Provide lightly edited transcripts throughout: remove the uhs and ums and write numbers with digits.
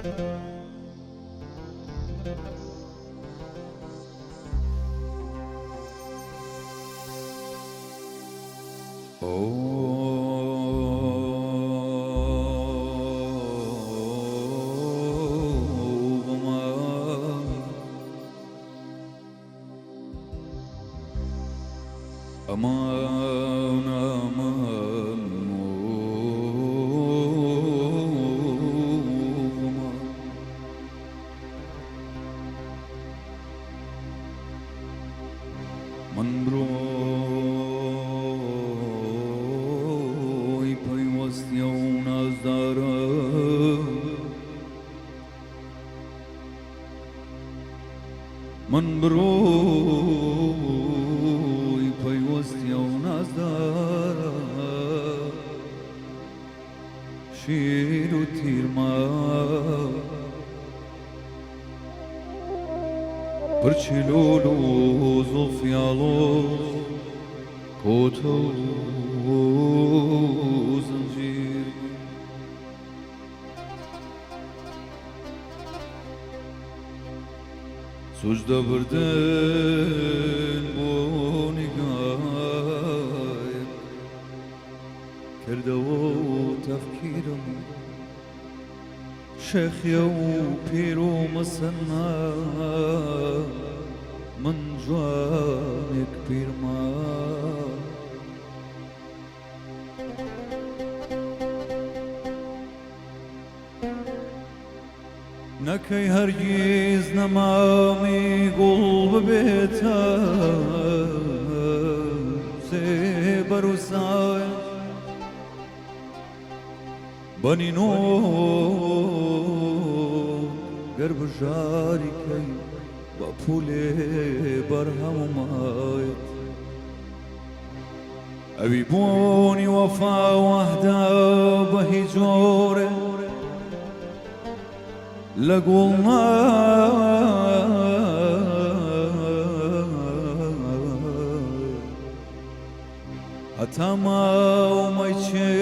ئەمان ئەمان ئەمان. من برۆی پەیوەستیە و نازدارم. من برۆی پەیوەستیە و نازدارم. شیر و تیرما پرچی لۆل و زوڵفی ئاڵۆز کۆتە و زنجیر. سوجدە بردن بۆ نیگایەک کردەوە و تەفکیرم شێخیە و پیر و مەسەننا من جوانێک پیرما. نەکەی هەرگیز نەمامی گوڵ ببێتە سێبەر و سایە بەنینۆ گەر بژاری کەی بە پولێ بەرهەممایەت. ئەوی بۆنی وەفا وەهدە بە هیچ جۆرێ لە گوڵ هەتا ماومەی چێ.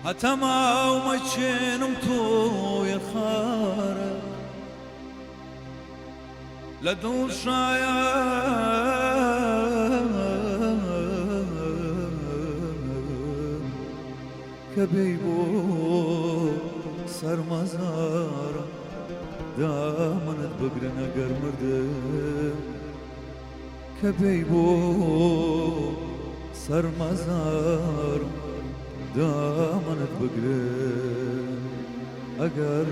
هەتا ماومە چێنم تۆیە خارە لە دڵ شایە. کە بێی بۆ سەر مەزارم دامنت بگرن ئەگەر مردم. کە بێی بۆ سەر مەزارم دامنت بگرن ئەگەر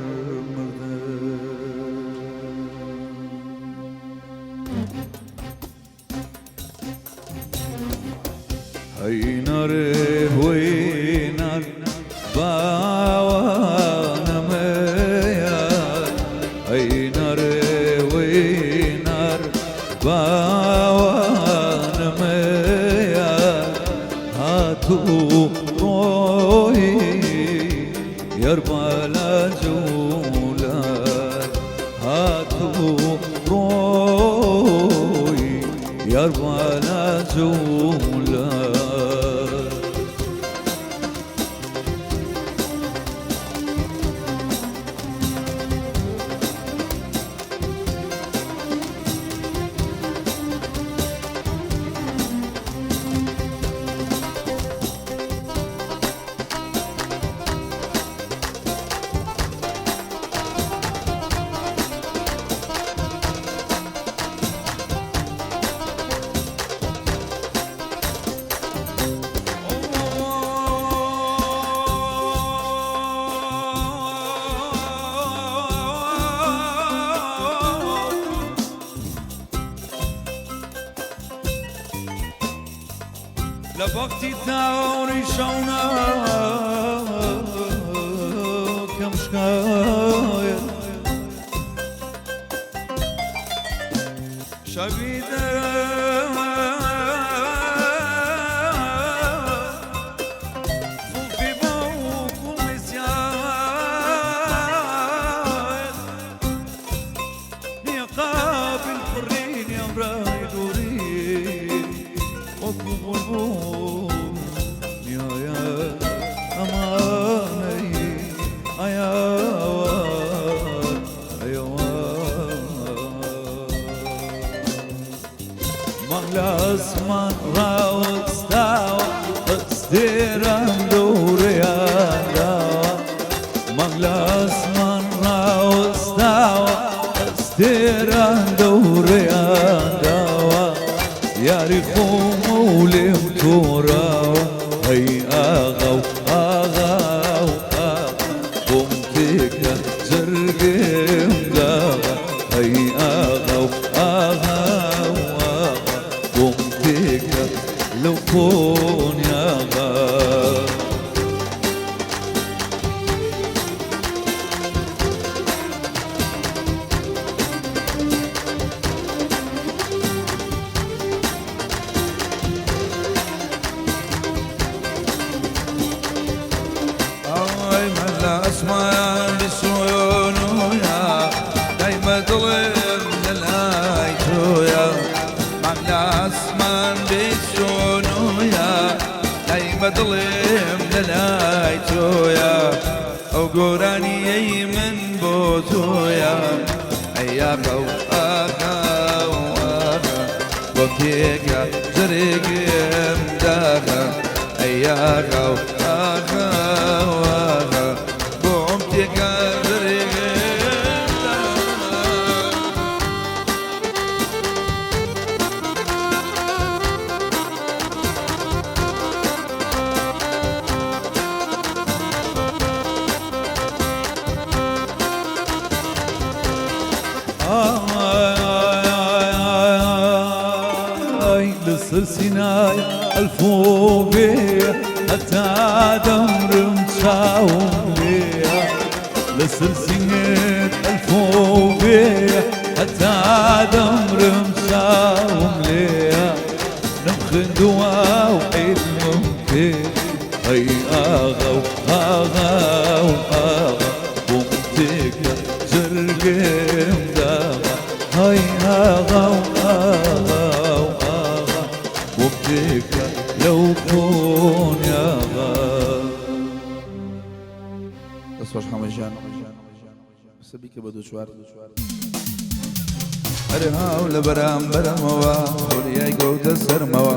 مردم. هەی نەرێ هۆی نەر باوانەمەیە، هەی نەرێ هۆی نەر باوانەمەیە، هاتوو ڕۆی یەربا لە جوولان، هاتوو ڕۆی یەربا لە جوولان. لە بەختی تاوری شەونا کەم شکایە شەوی زوڵفی بۆ گوڵی سیایە. ئەستێران دەورەیان داوە مانگ لە ئاسمان ڕاوەستاوە ئەستێران دەورەیان داوە یاری خۆمە و لێم تۆراوە هەی ئاغا و ئاغا و ئاغا بۆم تێکە جەرگم داغە هەی ئاغا و ئاغا و ئاغا بۆم تێکە لەو قۆنیاغا. ئای من لە ئەسمان بسوونویا دایمە دڵم لە لای تۆیە من لە ئەسمان بسوونویا دایمە دڵم لە لای تۆیە ئەو گۆرانیەی من بۆ تۆیە ئەی ئاغا و ئاغا و ئاغا بۆم تێکە جەرگم داغە ئەی ئاغا و ئاغا و ئاغا بۆم تێکە جەرگم داغە. ئای لەسەر سینای ئەلفوبێ هەتا دەمرم چاوم لێیە لەسەر سینێت ئەلفوبێ هەتا دەمرم چاوم لێیە نەمخوێندووە و عیلمم پێ هەی ئاغا و ئاغا و ئاغا بۆم تێکە جەرگم داغە هەی ئاغا و ئاغا و ئاغا بۆم تێکە لەو قۆنیاغا. دەست خۆش حەمە گیان قسە بیکە بە دوو چوار. ئەرێ هاو لە بەرامبەرمەوە خولیای کەوتە سەرمەوە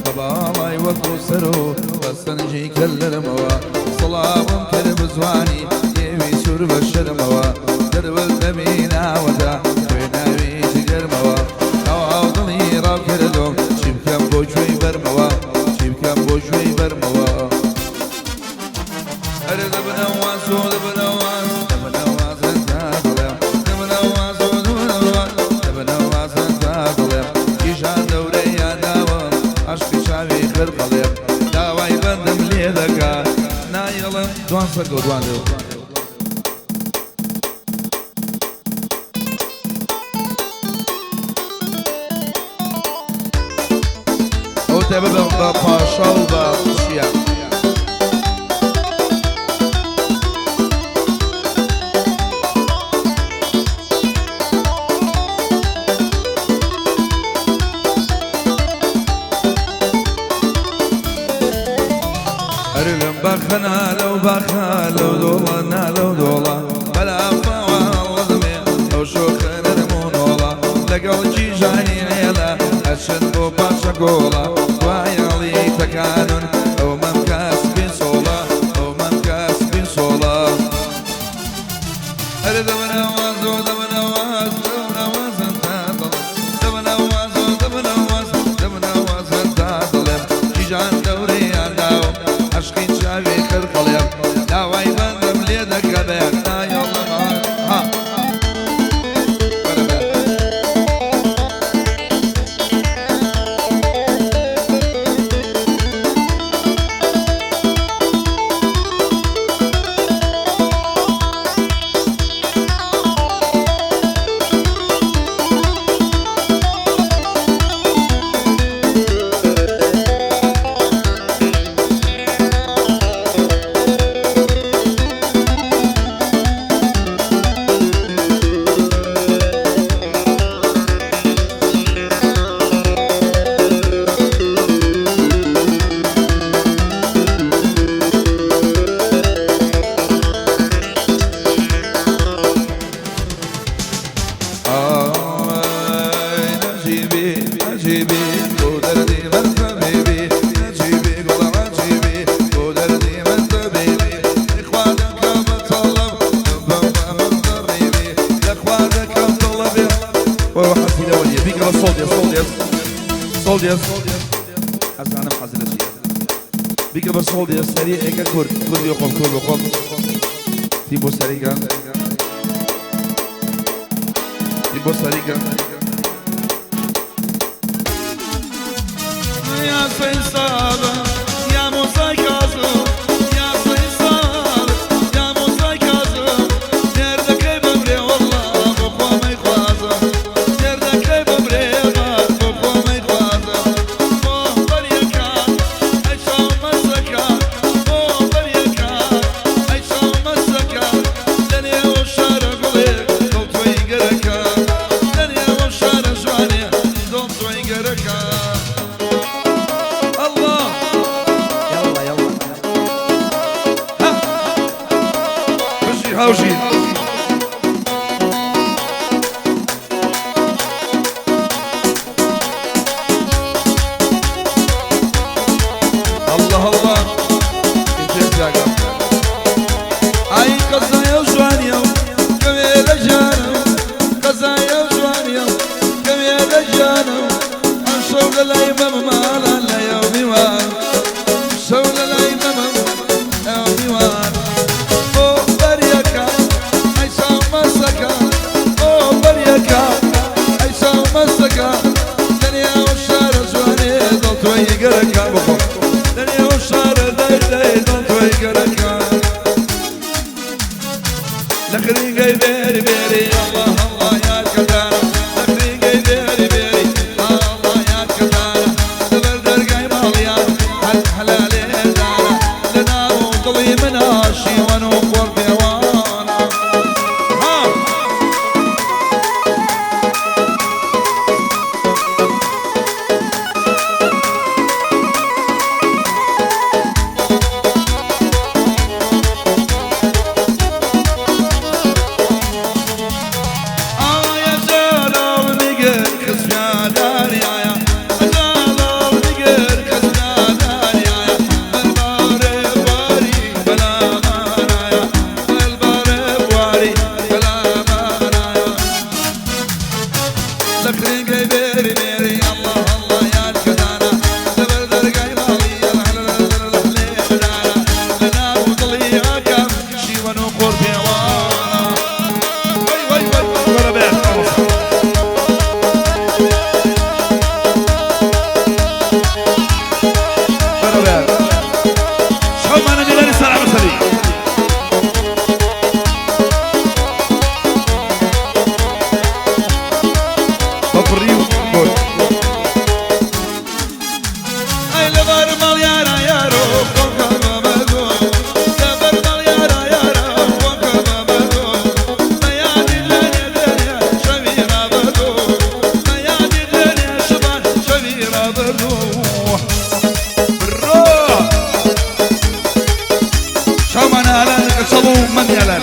بە باڵای وەکو سەر و بە سەرنجی کەلەرمەوە سڵاوم کرد بزوانی لێوی سوور بە شەرمەوە دەروەت دەمی ناوەتە خوێناوی جگەرمەوە تەواو دڵی ڕاو کردم چی بکەم بۆ گوێی بەرمەوە چی بکەم بۆ گوێی بەرمەوە. ئەرێ دەبنەواز و دەبنەواز دەبنەواز تا دڵێم دەبنەواز و دەبنەواز دەبنەواز تا دڵێم کیژان دەورەیان داوە عەشقی چاوی خرقەڵێم داوای بەندم لێ دەکا نایەڵم دوان سەرکەوت دوان لێو. ئەو تایبەت بە پاشا و بە چیا. ئەرێ لەم باخە نا لەو باخە لەو دۆڵە نا لەو دۆڵە بەلافاوە هەڵدەمێ ئەو شۆخە نەرم و نۆڵە لەگەڵ کیژانی عێلە ئەچن بۆ پاشە گۆڵە دوایەڵی تەکانون ئەو مەمکە سپین سۆڵە ئەو مەمکە سپین سۆڵە. ئەرێ دەبنەواز و دەبنەواز دەبنەوازن تا دڵم دەبنەواز و دەبنەواز دەبنەوازن تا دڵێم کیژان دەورەیان داوم عەشقی چاوی خرقەڵێم داوای بەندم لێ دەکە بەیان نایەڵم ها بەرە بەیان. دێس ئەزانم حەز لە چییە بیکە بە سۆڵ دێس سەری ئێکە کورد کوردی خۆم کورد بخۆم تی بۆ سەریکە تی بۆ سەریکە يا فيصل يا موسى كاظم يا فيصل يا موسى كاظم دردك بمري والله بخوا ما يخوازم دردك بمري بخوا ما يخوازم بو بريكا عيشة ومسكا بو بريكا عيشة ومسكا دنيا وشارع قليك دلتوي قركا دنيا وشارع جواني دلتوي قركا الله يلا يلا بژی هاوژین الله الله ئای قەزایە و جوانیە و کەوێ لە ژیانە و قەزایە و جوانیە و کەوێ لە ژیانە و ئەم شەو لە لای مەمە ماڵان لە یەو میوان شەو لە لای مەمە ئەو میوان بۆ بەریەکە ئەی چاو مەسەکە بۆ بەریەکە ئەی چاو مەسەکە دنیا و شارە جوانێ دڵ تۆی گەرەکە بخۆ دنیا و شارە دای دای دڵ تۆی گەرەکە لخريقي بيري بيري الله الله يا الكتانة لخريقي بيري بيري الله يا الكتانة دبر درقاي ماليا حل حلالي دانا لنا وطلي من شيوان وقور بيوانا ها آیا جلال میگه خسمیا دریایا جلال میگه خسمیا دریایا بلبار باری بلا مانایا بلبار باری بلا مانایا لخريقي بيري بيري الله الله يا الكدانة دبر درقاي مالي لنا وطلي كم شيوان وقور بيوانا وي وي وي وەرە بێت وەرە بێت شەومانە میلانی سەرا بەسەری بە پڕی و گۆل ئەی لەبەر ماڵ یارا یارۆ خۆم کەمە بەدۆ لەبەر ماڵ یارا یارا خۆم کەمە بەدۆ بەیادی لەنێ دەنێ شەوی ڕابردوو بەیادی لەنێ شبان شەوی ڕابردوو بڕۆ شەومانە ئالان کەچەڵ و مەمی ئالان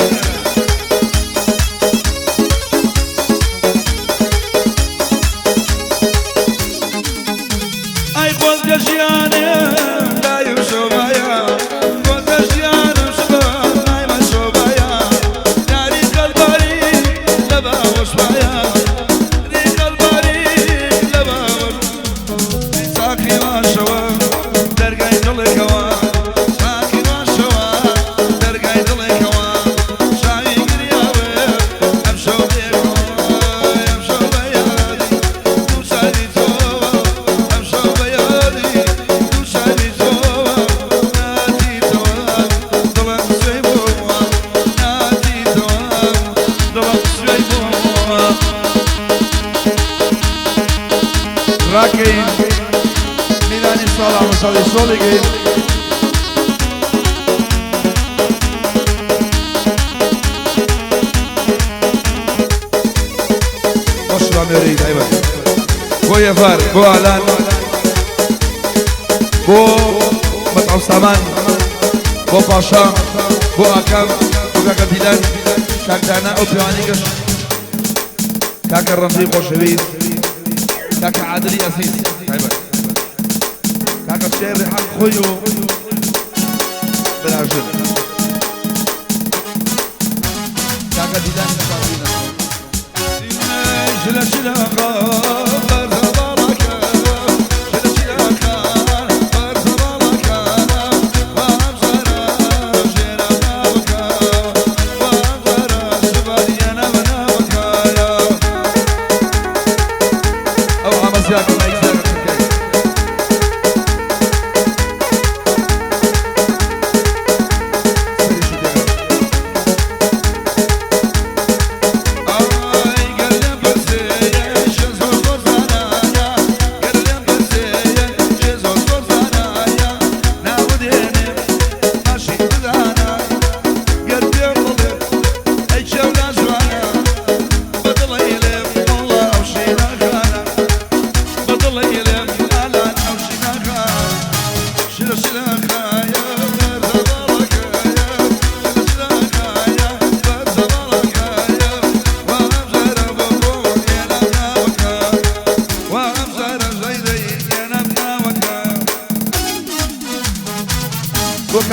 ئەی خۆزگە ژیانم دای و شۆبایە خۆزگە ژیانم شبان نایمە شۆبایە یاری قەلباری لە باوەش وایە ری قەلباری لە باوەش ساقی واشەوە دەرگای دڵێکەوە ساقی واشەوە دەرگای دڵێکەوە شاوی گریاوێ ئەم شەو بێکەوە ئەم شەو بە یادی دوو چاوی تۆوە ئەم شەو بە یادی دوو چاوی تۆوە ناتیتەوە دڵم سوێی بووە ناتیتەوە دڵم سوێی بووە ڕاکەین میلانی ساڵ مەسەڵی سۆڵیگەین خۆشڵا مێرەی تایبەت بۆ یەفار بۆ ئالان بۆ مەتعەو سامان بۆ پاشا بۆ ئاکام بۆ کاکە دیلان کاک دانا ئەو پێوانەی گەشت کاکە ڕەمزی خۆشەویست کاکە عادلی ئەزیز تایبەت کاکە شێر ڕێحان خۆی و براژن کاکە دیلان شاهینە شلة شلة غابر غبرك شلة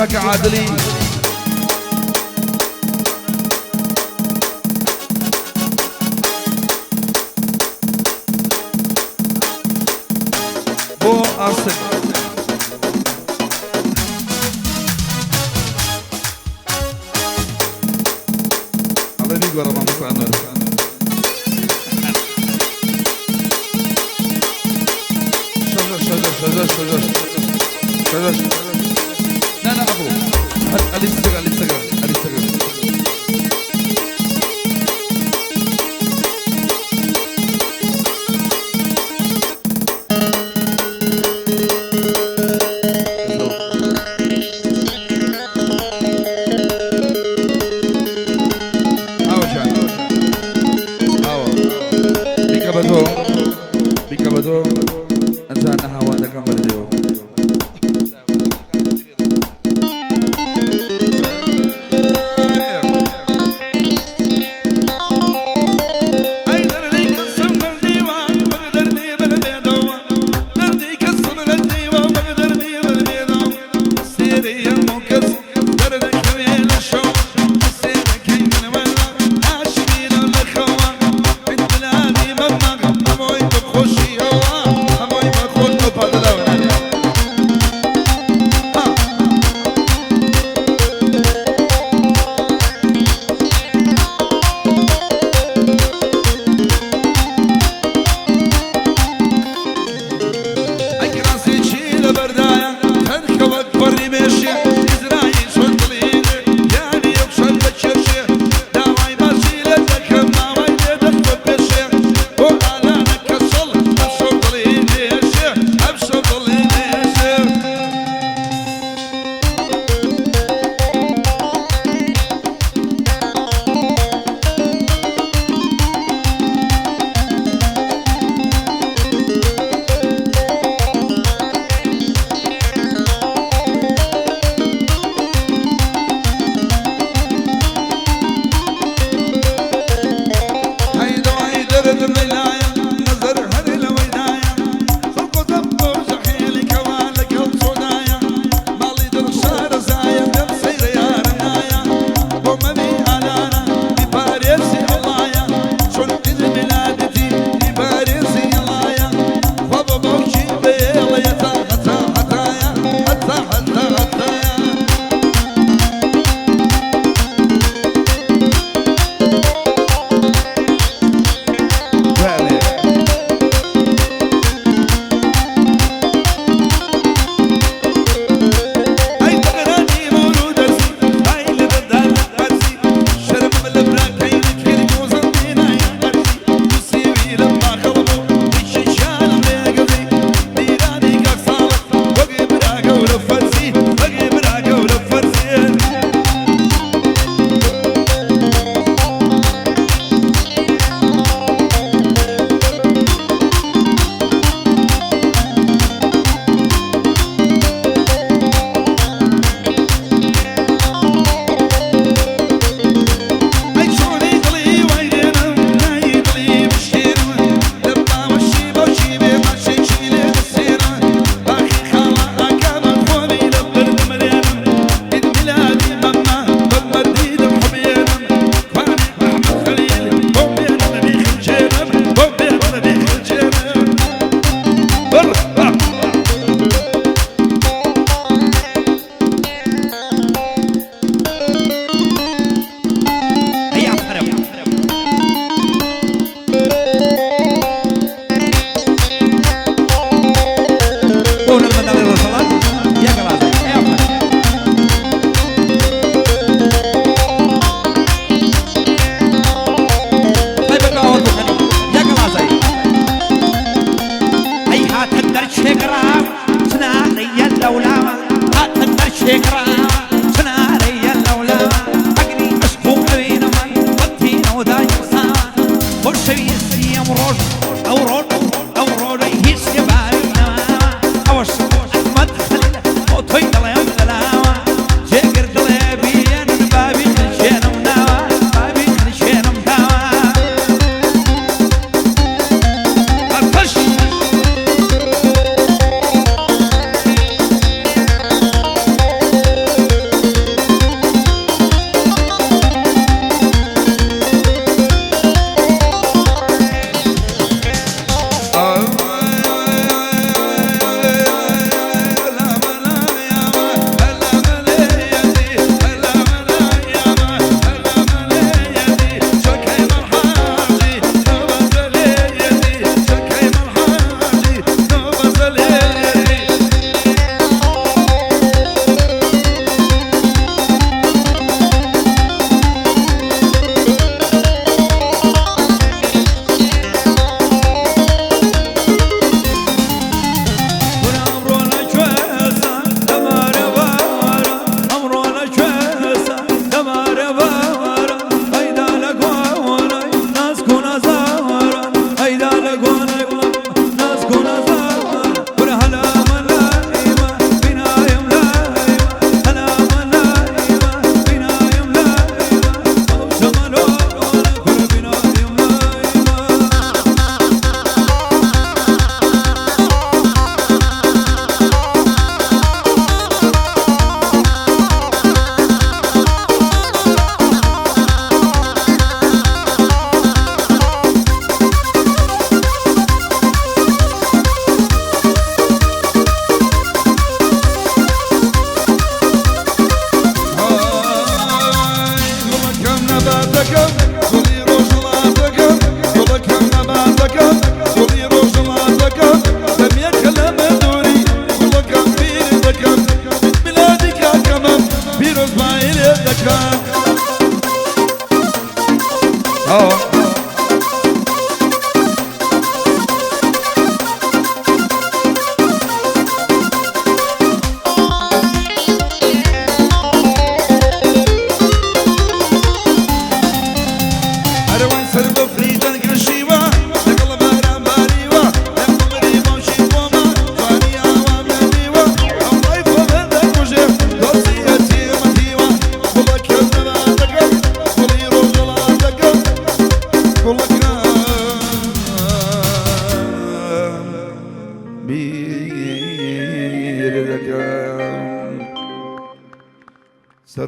کاکە عادلی. بۆ ئاسک. ئەڵێ بیگۆڕە مامۆستا ئەنوەر. شەش شەش شەش شەش شەش. نا نا ئەبوو ئەلی سگە ئەلی سگە ئەلی سگە. ئاوە جان ئاوە بیکە بە تۆ بیکە بە تۆ ئەنجا نەهاوەندەکەم بەردێەوە. ئەی دەردی کەسم بەردیوە بەردەردی بەردێدەوە دەردی کەسم لە دیوە بەردەردی بەردێدەوە سێری.